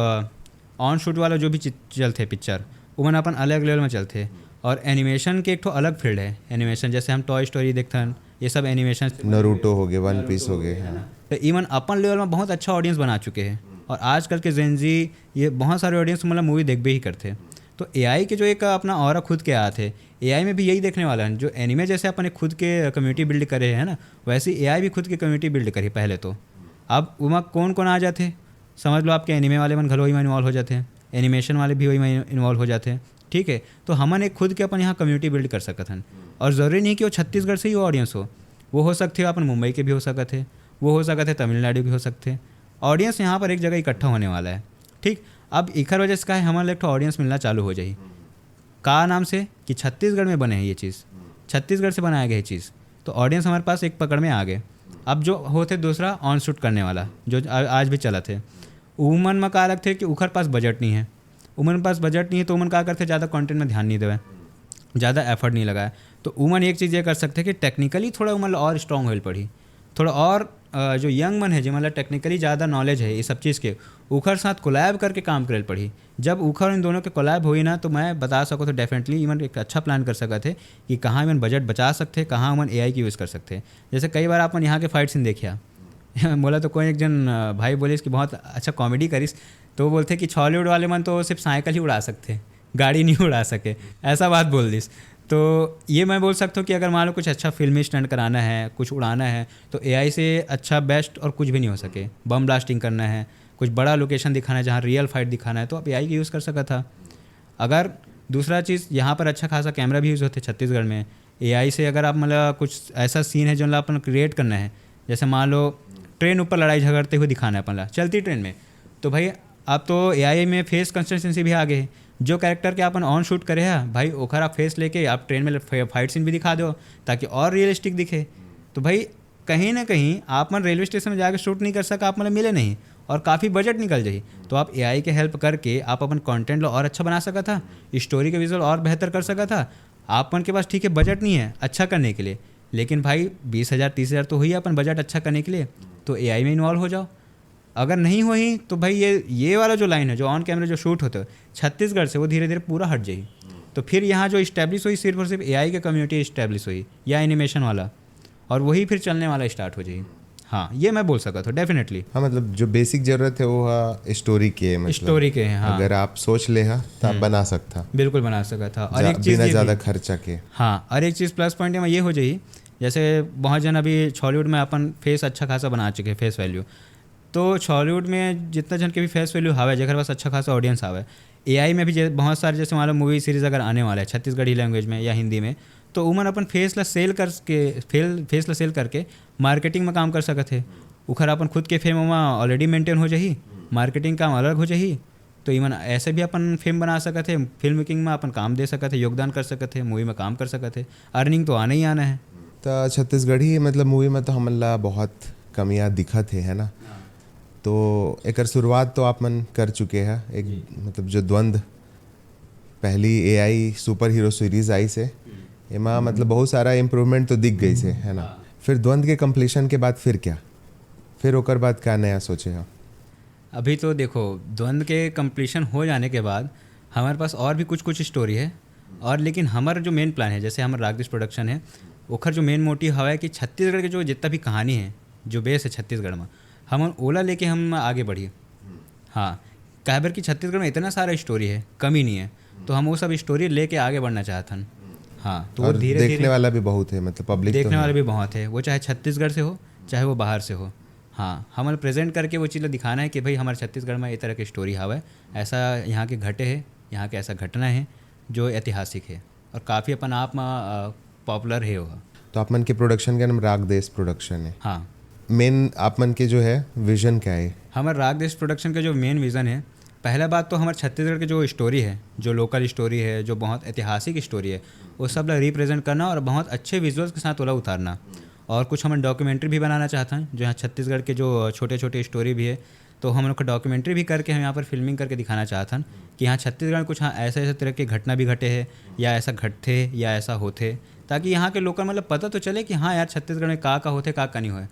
ऑन शूट वाला जो भी चीज चलते पिक्चर, उमन अपन अलग लेवल में चलते। और एनिमेशन के एक ठो अलग फील्ड है, एनिमेशन, जैसे हम टॉय स्टोरी देखथन, ये सब एनिमेशन। नरूटो हो गए, वन पीस हो गए, हाँ। तो इमन अपन लेवल में बहुत अच्छा ऑडियंस बना चुके हैं। और आजकल के जेनजी, ये बहुत सारे ऑडियंस, मतलब, मूवी देखबे ही करते हैं। तो एआई के जो एक अपना ऑरा खुद के आते हैं, एआई में भी यही देखने वाला है। जो एनिमे जैसे अपन एक खुद के कम्युनिटी बिल्ड करे है ना, वैसे एआई भी खुद के कम्युनिटी बिल्ड करी पहले तो। अब उमा कौन कौन आ जाते, समझ लो, आपके एनिमे वाले मन घलो वही में इन्वॉल्व हो जाते हैं, एनिमेशन वाले भी वही में इन्वॉल्व हो जाते हैं, ठीक है। तो हमन एक खुद के अपन यहाँ कम्युनिटी बिल्ड कर सकत हन। और ज़रूरी नहीं कि वो छत्तीसगढ़ से ही वो ऑडियंस हो, वो हो सकते हो अपन मुंबई के भी हो सकत है, वो हो सकत है तमिलनाडु के हो सकते हैं। ऑडियंस यहाँ पर एक जगह इकट्ठा होने वाला है, ठीक। अब इखर वजह से का है, हमन ला एक ठो ऑडियंस मिलना चालू हो जाही। का नाम से? कि छत्तीसगढ़ में बने हैं ये चीज़, छत्तीसगढ़ से बनाया गया ये चीज़, तो ऑडियंस हमारे पास एक पकड़ में आ गए। अब जो होते दूसरा ऑन शूट करने वाला, जो आ-, आज भी चलत है, उमन में का लगते कि उखर पास बजट नहीं है, उमन पास बजट नहीं है, तो उमन का करते, ज़्यादा कंटेंट में ध्यान नहीं देवे, ज़्यादा एफर्ट नहीं लगाए। तो उमन एक चीज़ ये कर सकते कि टेक्निकली थोड़ा उमन ला और स्ट्रॉन्ग होल पड़ी, थोड़ा और, अ, जो यंग मन है, जिमन ला टेक्निकली ज़्यादा नॉलेज है ये सब चीज़ के, उखर साथ कोलैब करके काम करल पड़ी। जब उखर इन दोनों के कोलैब होई ना, तो मैं बता सको तो डेफिनेटली इमन एक अच्छा प्लान कर सकत है कि कहाँ इमन बजट बचा सकते हैं, कहाँ उमन एआई के यूज़ कर सकते हैं। जैसे कई बार आप मन यहाँ के फाइट सीन देखिया, मोला तो कोई एक जन, अ, भाई बोलिस कि बहुत अच्छा कॉमेडी करिस, तो वो बोलते कि छॉलीवुड वाले मन तो सिर्फ साइकिल ही उड़ा सकते हैं, गाड़ी नहीं उड़ा सके, ऐसा बात बोल दिस। तो ये मैं बोल सकता हूँ कि अगर मान लो कुछ अच्छा फिल्मी स्टंट कराना है, कुछ उड़ाना है, तो एआई से अच्छा बेस्ट और कुछ भी नहीं हो सके। बम ब्लास्टिंग करना है, कुछ बड़ा लोकेशन दिखाना है, जहाँ रियल फाइट दिखाना है, तो आप एआई का यूज़ कर सकत हा। अगर दूसरा चीज़, यहाँ पर अच्छा खासा कैमरा भी यूज़ होते छत्तीसगढ़ में, एआई से अगर आप, मतलब, कुछ ऐसा सीन है जो अपन क्रिएट करना है, जैसे मान लो ट्रेन ऊपर लड़ाई झगड़ते हुए दिखाना है अपन ला चलती ट्रेन में, तो भाई आप तो एआई में फेस कंसिस्टेंसी भी आ गए है। जो कैरेक्टर के अपन ऑन शूट करे है भाई, ओखर आप फेस लेके आप ट्रेन में फाइट सीन भी दिखा दो, ताकि और रियलिस्टिक दिखे। तो भाई कहीं ना कहीं आप मन रेलवे स्टेशन में जाके शूट नहीं कर सका, आप मतलब मिले नहीं, और काफ़ी बजट निकल जाही। तो आप एआई के हेल्प करके आप अपन कंटेंट ला और अच्छा बना सका था, स्टोरी के विजुअल और बेहतर कर सका था। आप मन के पास ठीक है बजट नहीं है अच्छा करने के लिए, लेकिन भाई बीस हज़ार तीस हज़ार तो हुई अपन बजट अच्छा करने के लिए, तो एआई में इन्वॉल्व हो जाओ। अगर नहीं हुई तो भाई ये ये वाला जो लाइन है, जो ऑन कैमरा जो शूट होता है छत्तीसगढ़ से, वो धीरे धीरे पूरा हट जाही। तो फिर यहाँ जो इस्टेब्लिश हुई सिर्फ और सिर्फ एआई के कम्युनिटी इस्टेब्लिश हुई या एनिमेशन वाला, और वही फिर चलने वाला स्टार्ट हो जाही। हाँ, ये मैं बोल सकता हूँ डेफिनेटली। हाँ, मतलब जो बेसिक जरूरत है वो है स्टोरी के, मतलब स्टोरी के हैं, हाँ। अगर आप सोच ले हा तो आप बना सकता, बिल्कुल बना सकता था। और जा- एक चीज़ बिना ये ज़्यादा भी- खर्चा के। हाँ, और एक चीज़ प्लस पॉइंट में ये हो जाही, जैसे बहुत जन अभी छॉलीवुड में अपन फेस अच्छा खासा बना चुके हैं, फेस वैल्यू। तो छॉलीवुड में जितना जन के भी फेस वैल्यू हवे, जेकर पास अच्छा खासा ऑडियंस हवे, एआई में भी जे- बहुत सारे, जैसे मान लो मूवी सीरीज अगर आने वाला है छत्तीसगढ़ी लैंग्वेज में या हिंदी में, तो उमन अपन फेस ला सेल करके फेल फेस ला सेल करके मार्केटिंग में काम कर सकत है। उखर अपन खुद के फेम वहाँ ऑलरेडी मेंटेन हो जाही, मार्केटिंग काम अलग हो जाही। तो इमन ऐसे भी अपन फेम बना सकत है, फिल्म मेकिंग में अपन काम दे सकत है, योगदान कर सकत है, मूवी में काम कर सकत है, अर्निंग तो आना ही आना है। तो छत्तीसगढ़ी मतलब मूवी में तो हमन ला बहुत कमियां दिखत है, है ना? तो एकर शुरुआत तो आप मन कर चुके हैं, एक मतलब जो द्वंद पहली एआई सुपर हीरो सीरीज आई से, एमा मतलब बहुत सारा इम्प्रूवमेंट तो दिख गई से, है ना? फिर द्वंद के कंप्लीशन के बाद फिर क्या, फिर ओकर बाद क्या नया सोचे हो? अभी तो देखो, द्वंद के कंप्लीशन हो जाने के बाद हमारे पास और भी कुछ कुछ स्टोरी है, और लेकिन हमारा जो मेन प्लान है, जैसे हमारा रागदेश प्रोडक्शन है, ओखर जो मेन मोटिव हवा है कि छत्तीसगढ़ के जो जितना भी कहानी है, जो बेस है छत्तीसगढ़ में, हम ओला लेके हम आगे बढ़ी। हाँ, काबर कि छत्तीसगढ़ में इतना सारा स्टोरी है, कमी नहीं है, तो हम वो सब स्टोरी लेके आगे बढ़ना चाहत हन। हाँ, तो वो और धीरे देखने धीरे वाला भी बहुत है, मतलब पब्लिक देखने वाला भी बहुत है, वो चाहे छत्तीसगढ़ से हो, चाहे वो बाहर से हो। हाँ, हमन प्रेजेंट करके वो चीज़ ला दिखाना है कि भाई हमारे छत्तीसगढ़ में ये तरह के स्टोरी हवे, ऐसा यहाँ के घटे है, यहाँ के ऐसा घटना है जो ऐतिहासिक है और काफ़ी अपन आप में पॉपुलर है वो। तो आप मन के प्रोडक्शन का नाम रागदेश प्रोडक्शन है। हाँ, मेन आप मन के जो है विजन क्या है? हमारे रागदेश प्रोडक्शन का जो मेन विज़न है, पहला बात तो हमारे छत्तीसगढ़ के जो स्टोरी है, जो लोकल स्टोरी है, जो बहुत ऐतिहासिक स्टोरी है, वो सब ला रिप्रेजेंट करना और बहुत अच्छे विजुअल्स के साथ ओला उतारना। और कुछ हम डॉक्यूमेंट्री भी बनाना चाहते हैं, जो यहाँ छत्तीसगढ़ के जो छोटे छोटे स्टोरी भी है, तो हम लोग का डॉक्यूमेंट्री भी करके हम यहाँ पर फिल्मिंग करके दिखाना चाहते हैं कि यहाँ छत्तीसगढ़ में कुछ, हाँ, ऐसे ऐसे तरह के घटना भी घटे हैं, या ऐसा घटते या ऐसा होते, ताकि यहाँ के लोकल मतलब पता तो चले कि हाँ यार, छत्तीसगढ़ में का का होते, का का नहीं होए।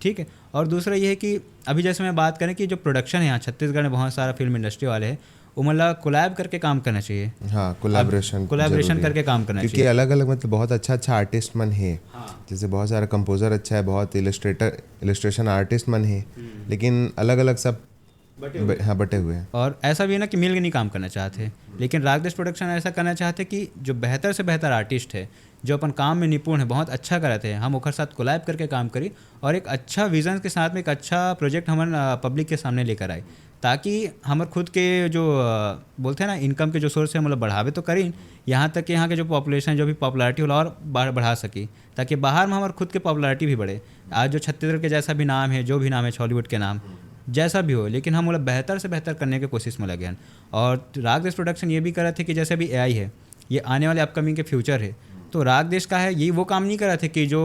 ठीक है, और दूसरा ये है कि अभी जैसे मैं बात करें कि जो प्रोडक्शन है यहाँ छत्तीसगढ़ में, बहुत सारा फिल्म इंडस्ट्री वाले हैं, वो मतलब कोलैब करके काम करना चाहिए। हाँ, कोलैबोरेशन कोलैबोरेशन करके काम करना क्योंकि चाहिए। अलग अलग मतलब बहुत अच्छा अच्छा आर्टिस्ट मन है, हाँ। जैसे बहुत सारा कंपोजर अच्छा है, बहुत इलस्ट्रेटर, इलस्ट्रेशन आर्टिस्ट मन है, लेकिन अलग अलग सब बटे ब- हाँ, बटे हुए हैं। और ऐसा भी है ना कि मिल के नहीं काम करना चाहते, लेकिन रागदेश प्रोडक्शन ऐसा करना चाहते कि जो बेहतर से बेहतर आर्टिस्ट है, जो अपन काम में निपुण है, बहुत अच्छा करते हैं, हम ओकर साथ कोलैब करके काम करी और एक अच्छा विजन के साथ में एक अच्छा प्रोजेक्ट हमन पब्लिक के सामने लेकर आए, ताकि हमर खुद के जो अ, बोलते हैं ना, इनकम के जो सोर्स है, मतलब बढ़ावे तो करी, यहाँ तक कि यहाँ के जो पॉपुलेशन, जो भी पॉपुलैरिटी होला और बढ़ बढ़ा सकी, ताकि बाहर में हमारे खुद के पॉपुलैरिटी भी बढ़े। आज जो छत्तीसगढ़ के जैसा भी नाम है, जो भी नाम है छॉलीवुड के नाम, जैसा भी हो, लेकिन हम ओला बेहतर से बेहतर करने के कोशिश में लगे हैं। और रागदेश प्रोडक्शन ये भी करत है कि जैसे अभी एआई है, ये आने वाले अपकमिंग के फ्यूचर है, तो रागदेश का है, ये वो काम नहीं करत है कि जो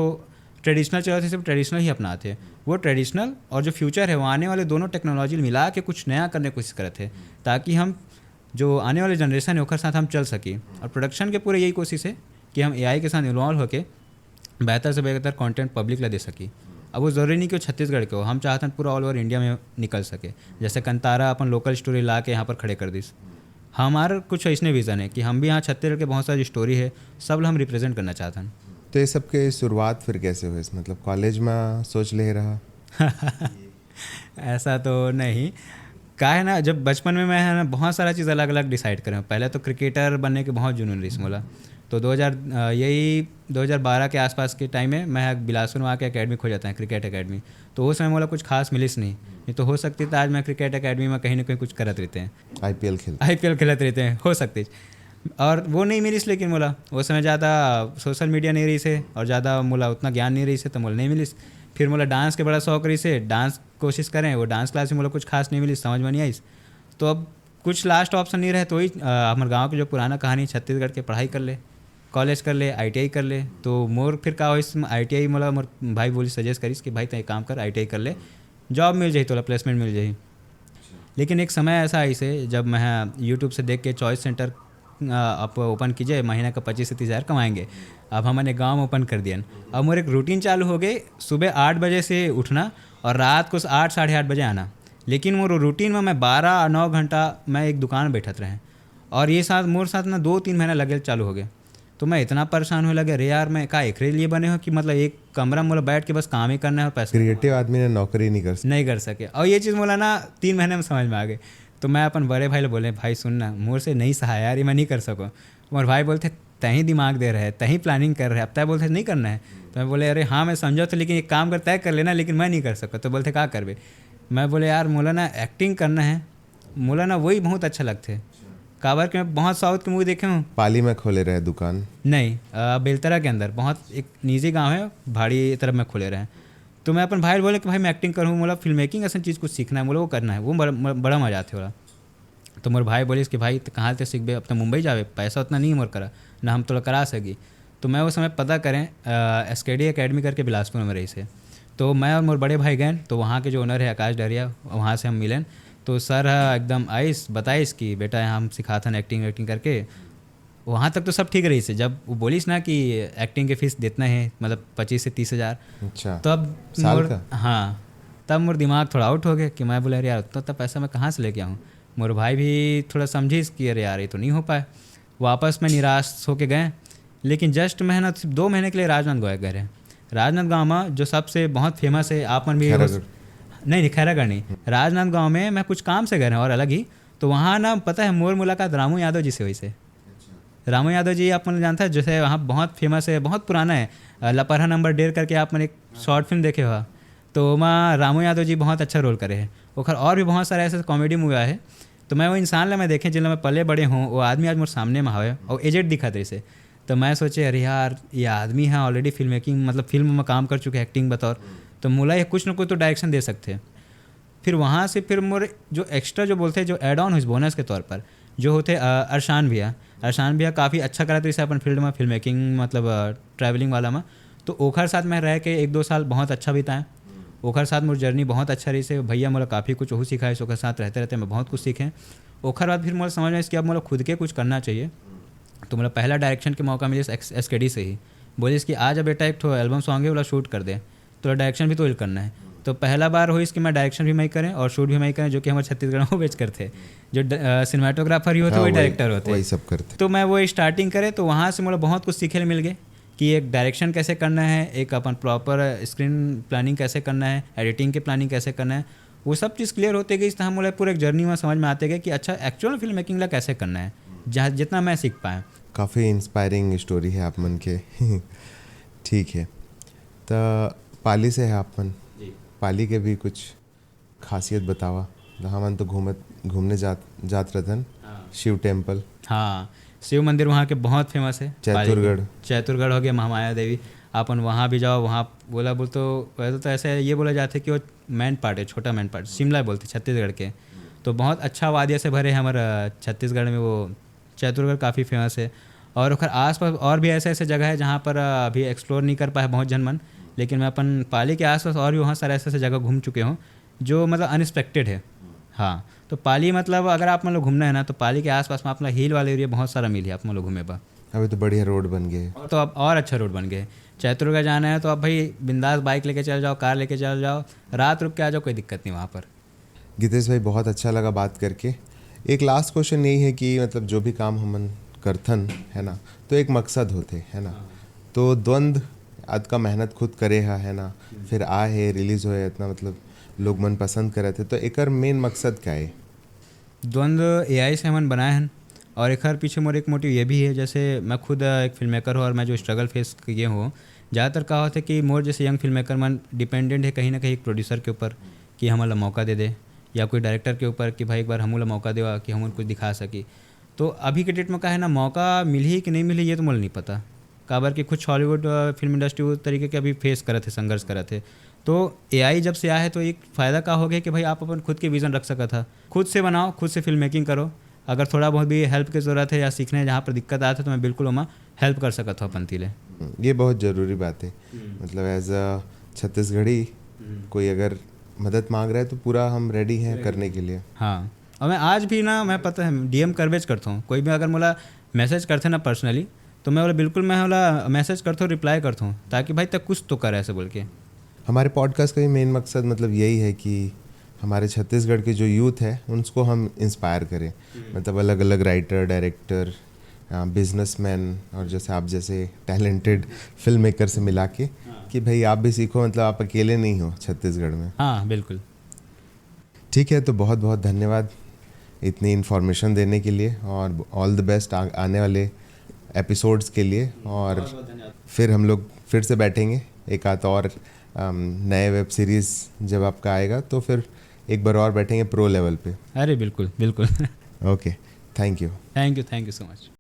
ट्रेडिशनल चलत है सिर्फ ट्रेडिशनल ही अपनाते हैं। वो ट्रेडिशनल और जो फ्यूचर है, वो आने वाले दोनों टेक्नोलॉजी मिला के कुछ नया करने की कोशिश करत है, ताकि हम जो आने वाले जनरेशन है ओकर साथ हम चल सकी। और प्रोडक्शन के पूरे यही कोशिश है कि हम एआई के साथ इन्वॉल्व होके बेहतर से बेहतर कंटेंट पब्लिक ला दे सकी। अब वो ज़रूरी नहीं कि वो छत्तीसगढ़ के हो, हम चाहते हैं पूरा ऑल ओवर इंडिया में निकल सके। जैसे कंतारा अपन लोकल स्टोरी ला के यहाँ पर खड़े कर दिस। हमारा कुछ ऐसने विज़न है कि हम भी यहाँ छत्तीसगढ़ के बहुत सारी स्टोरी है, सब ला हम रिप्रेजेंट करना चाहते हैं। तो ये सब के शुरुआत फिर कैसे हुई? मतलब कॉलेज में सोच ले रहा? ऐसा तो नहीं, का है ना, जब बचपन में मैं है ना बहुत सारा चीज़ अलग अलग डिसाइड करें। पहले तो क्रिकेटर बनने के बहुत जुनून रही मोला, तो दो हज़ार अ, यही दो हज़ार बारह के आसपास के टाइम में मैं बिलासपुर में आके एकेडमी खोल जाता है, क्रिकेट एकेडमी। तो उस समय मोला कुछ खास मिलिस नहीं, नहीं तो हो सकती था आज मैं क्रिकेट एकेडमी में कहीं ना कहीं कुछ करत रहते हैं, आईपीएल खेल आईपीएल खेलत रहते हैं, हो सकते। और वो नहीं मिलिस, लेकिन मोला वो समय ज़्यादा सोशल मीडिया नहीं रही से और ज़्यादा मोला उतना ज्ञान नहीं रही से, तो मोला नहीं मिलिस। फिर मोला डांस के बड़ा शौक रहिसे, डांस कोशिश करें, वो डांस क्लास में मोला कुछ खास नहीं मिली, समझ में नहीं आइस। तो अब कुछ लास्ट ऑप्शन नहीं रहे, तो वही, अ, हमर गाँव के जो पुराना कहानी, छत्तीसगढ़ के, पढ़ाई कर ले, कॉलेज कर ले, आई टी आई कर ले। तो मोर फिर का होइस, आई टी आई मोला मोर भाई बोली, सजेस्ट करिस कि भाई, तैं एक काम कर, आई टी आई कर ले, जॉब मिल जाही तोला, प्लेसमेंट मिल जाही। लेकिन एक समय ऐसा आइसे, जब मैं YouTube से देख के चॉइस सेंटर, अ, आप ओपन कीजिए, महीना का पच्चीस से तीस हज़ार कमाएंगे। अब हमन एक गाँव में ओपन कर दियन। अब मोर एक रूटीन चालू हो गई, सुबह आठ बजे से उठना और रात को आठ, साढ़े आठ बजे आना। लेकिन मोर रूटीन में मैं बारह, नौ घंटा मैं एक दुकान में बैठत रहें। और ये साथ, मोर साथ ना दो तीन महीना लगे चालू हो गए। तो मैं इतना परेशान होए लगे, "अरे यार, मैं का एकरे लिए बने हो कि मतलब एक कमरा में मोला बैठ के बस काम ही करना है और पैसा कमाना है?" क्रिएटिव आदमी ने नौकरी नहीं कर सकता। नहीं कर सके। और ये चीज़ मोला ना तीन महीने में समझ में आ गई। तो मैं अपन बड़े भाई ले बोले, "भाई सुन ना, मोर से नहीं सहाय यार, ये मैं नहीं कर सकूँ।" मोर भाई बोलते, "तहीं दिमाग दे रहे, तहीं प्लानिंग कर रहे, अब तय बोलते नहीं करना है।" तो मैं बोले, "अरे हाँ, मैं समझा तो, लेकिन एक काम कर, तय कर लेना, लेकिन मैं नहीं कर सकूँ।" तो बोलते, "का करबे?" मैं बोले, "यार, मोला ना एक्टिंग करना है, मोला ना वही बहुत अच्छा लगथे।" काबर के मैं बहुत साउथ के मूवी देखे हूँ। पाली में खोले रहे दुकान? नहीं, अ, बेलतरा के अंदर बहुत एक निजी गांव है, भाड़ी तरफ में खोले रहे। तो मैं अपन भाई ल बोले कि भाई, मैं एक्टिंग करूँ, मोला फिल्म मेकिंग असन चीज़ कुछ सीखना है, मोला वो करना है, वो बड़ा, बड़ा मजा आथे ओला। तो मोर भाई बोलिस कि भाई, त कहाँ ते सीखबे, अब तो मुंबई जाबे, पैसा उतना नहीं है मोर करा, ना हम तोला करा सकी। तो मैं वो समय पता करें, अ, एस के डी एकेडमी करके बिलासपुर में रहिसे। तो मैं और मोर बड़े भाई गए, तो वहाँ के जो ओनर है आकाश डहरिया, वहाँ से हम मिलें। तो सर ह एकदम आइस, बताइस कि बेटा, यहाँ हम सिखाथन एक्टिंग वेक्टिंग करके। वहाँ तक तो सब ठीक रहिसे, जब वो बोलिस ना कि एक्टिंग के फीस देतना है, मतलब पच्चीस से तीस हज़ार। अच्छा। तब साल मोर, का? हाँ, तब मोर दिमाग थोड़ा आउट हो गया कि मैं बोला, "अरे यार, उतना, उतना पैसा मैं कहाँ से लेके आऊँ?" मोर भाई भी थोड़ा समझिस कि अरे यार, ये तो नहीं हो पाए। वापस मैं निराश होके गए, लेकिन जस्ट मैं ना सिर्फ दो महीने के लिए राजनांदगांव गए रहे। राजनांदगांव में जो सबसे बहुत फेमस है, आप मन भी हो खैरागढ़। नहीं, नहीं, खैरागढ़ नहीं। राजनांदगांव में मैं कुछ काम से गए रहे और अलग ही। तो वहाँ ना, पता है, मोर मुलाकात रामू यादव जी से हुई से। रामू यादव जी आप मन जानता है, जैसे वहाँ बहुत फेमस है, बहुत पुराना है, अ, लपरहा नंबर डेढ़ करके आप मन एक शॉर्ट फिल्म देखे हो, तो ओमा रामू यादव जी बहुत अच्छा रोल करे हैं। ओखर और भी बहुत सारे ऐसे कॉमेडी मूवी आए हैं। तो मैं वो इंसान ला मैं देखे, जिन ला मैं पले बड़े हूँ, वो आदमी आज मोर सामने में हवे और एजेड दिखत रहिसे। तो मैं सोचे, "अरे यार, ये आदमी है ऑलरेडी फिल्म मेकिंग, मतलब फिल्म में काम कर चुके हैं एक्टिंग बतौर, तो मोला ये कुछ ना कुछ तो डायरेक्शन दे सकते हैं।" फिर वहाँ से फिर मोर जो एक्स्ट्रा जो बोलते हैं, जो एड ऑन हुई बोनस के तौर पर, जो होते, अ, अरशान भैया, अरशान भैया काफ़ी अच्छा करत रहिसे अपन फील्ड में, फिल्म मेकिंग, मतलब, अ, ट्रैवलिंग वाला में। तो ओखर साथ मैं रह के एक दो साल बहुत अच्छा बिताएँ। ओखर साथ मोर जर्नी बहुत अच्छा रहिसे। भैया मोला काफ़ी कुछ ओहू सिखाइस, ओखर साथ रहते रहते मैं बहुत कुछ सीखें। ओखर बाद फिर मोला समझ में आइस कि अब मोला खुद के कुछ करना चाहिए। तो मोला पहला डायरेक्शन के मौका मिलिस एक्स-, एस के डी से ही। बोलिस कि, "आ जा बेटा, एक ठो एल्बम सॉन्ग है, ओला शूट कर दे।" तो डायरेक्शन भी तो वही करना है। तो पहला बार होइस कि मैं डायरेक्शन भी मैं करें और शूट भी मैं करें, जो कि हमर छत्तीसगढ़ में वो बेच करथे। जो ड-, अ, सिनेमेटोग्राफर ही होथे, हाँ, वही वही, डायरेक्टर होथे। वही सब करथे। तो मैं वो स्टार्टिंग करे, तो वहाँ से मोला बहुत कुछ सीखे ल मिल गए कि एक डायरेक्शन कैसे करना है, एक अपन प्रॉपर स्क्रीन प्लानिंग कैसे करना है, एडिटिंग के प्लानिंग कैसे करना है। वो सब चीज़ क्लियर होते गई, तो हम मोला पूरा एक जर्नी में समझ में आते गए कि अच्छा, एक्चुअल फिल्म मेकिंग ला कैसे करना है, जहाँ, जितना मैं सीख पाया। काफ़ी इंस्पायरिंग स्टोरी है आप मन के। ठीक है, त पाली से है आप मन। जी। पाली के भी कुछ खासियत बतावा। त हमन तो घूमत, घूमने जात, जात रहथन। हाँ। शिव टेम्पल। हाँ, शिव मंदिर वहाँ के बहुत फेमस है। पाली के। चैतुरगढ़। चैतुरगढ़ हो गया, महामाया देवी। अपन वहाँ भी जाओ, वहाँ बोला बोल तो, वैसे तो ऐसे ये बोला जाता है कि वो मैनपाट है, छोटा मैनपाट, शिमला बोलते छत्तीसगढ़ के। तो बहुत अच्छा वादिया से भरे हमर, अ, छत्तीसगढ़ में वो चैतुरगढ़ काफ़ी फेमस है। और ओकर आसपास और भी ऐसे ऐसे जगह है जहाँ पर, अ, अभी एक्सप्लोर नहीं कर पाए बहुत झन मन, लेकिन मैं अपन पाली के आसपास और भी बहुत सारे ऐसे ऐसे जगह घूम चुके हूँ जो मतलब अनएक्सपेक्टेड है। हाँ, तो पाली मतलब अगर आप मतलब घूमना है ना, तो पाली के आसपास में आप मतलब हिल वाले एरिया बहुत सारा मिली आप मतलब घूमे बर। अभी तो बढ़िया रोड बन गए। और तो अब और अच्छा रोड बन गए। चैतुरगढ़ जाना है तो आप भाई बिंदास बाइक लेके चल जाओ, कार लेके चल जाओ, रात रुक के आ जाओ, कोई दिक्कत नहीं वहाँ पर। गीतेश भाई, बहुत अच्छा लगा बात करके। एक लास्ट क्वेश्चन यही है कि मतलब जो भी काम हमन करथन, है ना, तो एक मकसद होथे, है ना? हाँ। तो द्वंद अतका मेहनत खुद करे हा, है ना, हम्म। फिर आए है, रिलीज होए, इतना मतलब लोग मन पसंद करत है, तो एकर मेन मकसद का है? द्वंद ए आई से हमन बनाए हन और एकर पीछे मोर एक मोटिव ये भी है, जैसे मैं खुद एक फिल्म मेकर हूँ और मैं जो स्ट्रगल फेस किए हूँ, ज़्यादातर का होता है कि मोर जैसे यंग फिल्म मेकर मन डिपेंडेंट है कहीं ना कहीं एक प्रोड्यूसर के ऊपर कि हमन ला मौका दे दे, या कोई डायरेक्टर के ऊपर कि भाई एक बार हमू ला मौका देवा कि हमन कुछ दिखा सकी। तो अभी के डेट में का है ना, मौका मिलही कि नहीं मिलही ये तो मोला नहीं पता, काबर कि कुछ हॉलीवुड फिल्म इंडस्ट्री वो तरीके के अभी फेस करत हे, संघर्ष करत हे। तो एआई जब से आया है तो एक फ़ायदा का हो गया कि भाई आप अपन खुद के विजन रख सकत हा, खुद से बनाओ, खुद से फिल्म मेकिंग करो। अगर थोड़ा बहुत भी हेल्प की ज़रूरत है या सीखने जहाँ पर दिक्कत आते तो मैं बिल्कुल ओमा हेल्प कर सकत हूँ अपन तीले। हम्म, ये बहुत ज़रूरी बात है। मतलब एज अ छत्तीसगढ़ी कोई अगर मदद मांग रहा है तो पूरा हम रेडी हैं करने के लिए। हाँ, और मैं आज भी ना, मैं पता है डीएम करबेच करता हूँ। कोई भी अगर मोला मैसेज करते ना पर्सनली, तो मैं बोला बिल्कुल, मैं बोला मैसेज करता हूँ, रिप्लाई करता हूँ, ताकि भाई तक कुछ तो करे ऐसे बोल के। हमारे पॉडकास्ट का भी मेन मकसद मतलब यही है कि हमारे छत्तीसगढ़ के जो यूथ है उनको हम इंस्पायर करें। मतलब अलग अलग राइटर, डायरेक्टर, बिजनेसमैन और जैसे आप जैसे टैलेंटेड फिल्म मेकर से मिला के कि भाई आप भी सीखो, मतलब आप अकेले नहीं हो छत्तीसगढ़ में। हाँ, बिल्कुल। ठीक है, तो बहुत बहुत धन्यवाद इतनी इन्फॉर्मेशन देने के लिए और ऑल द बेस्ट आने वाले एपिसोड्स के लिए। और फिर हम लोग फिर से बैठेंगे एक आध और अम, नए वेब सीरीज़ जब आपका आएगा तो फिर एक बार और बैठेंगे प्रो लेवल पे। अरे बिल्कुल, बिल्कुल। Okay, thank you. Thank you, thank you so much.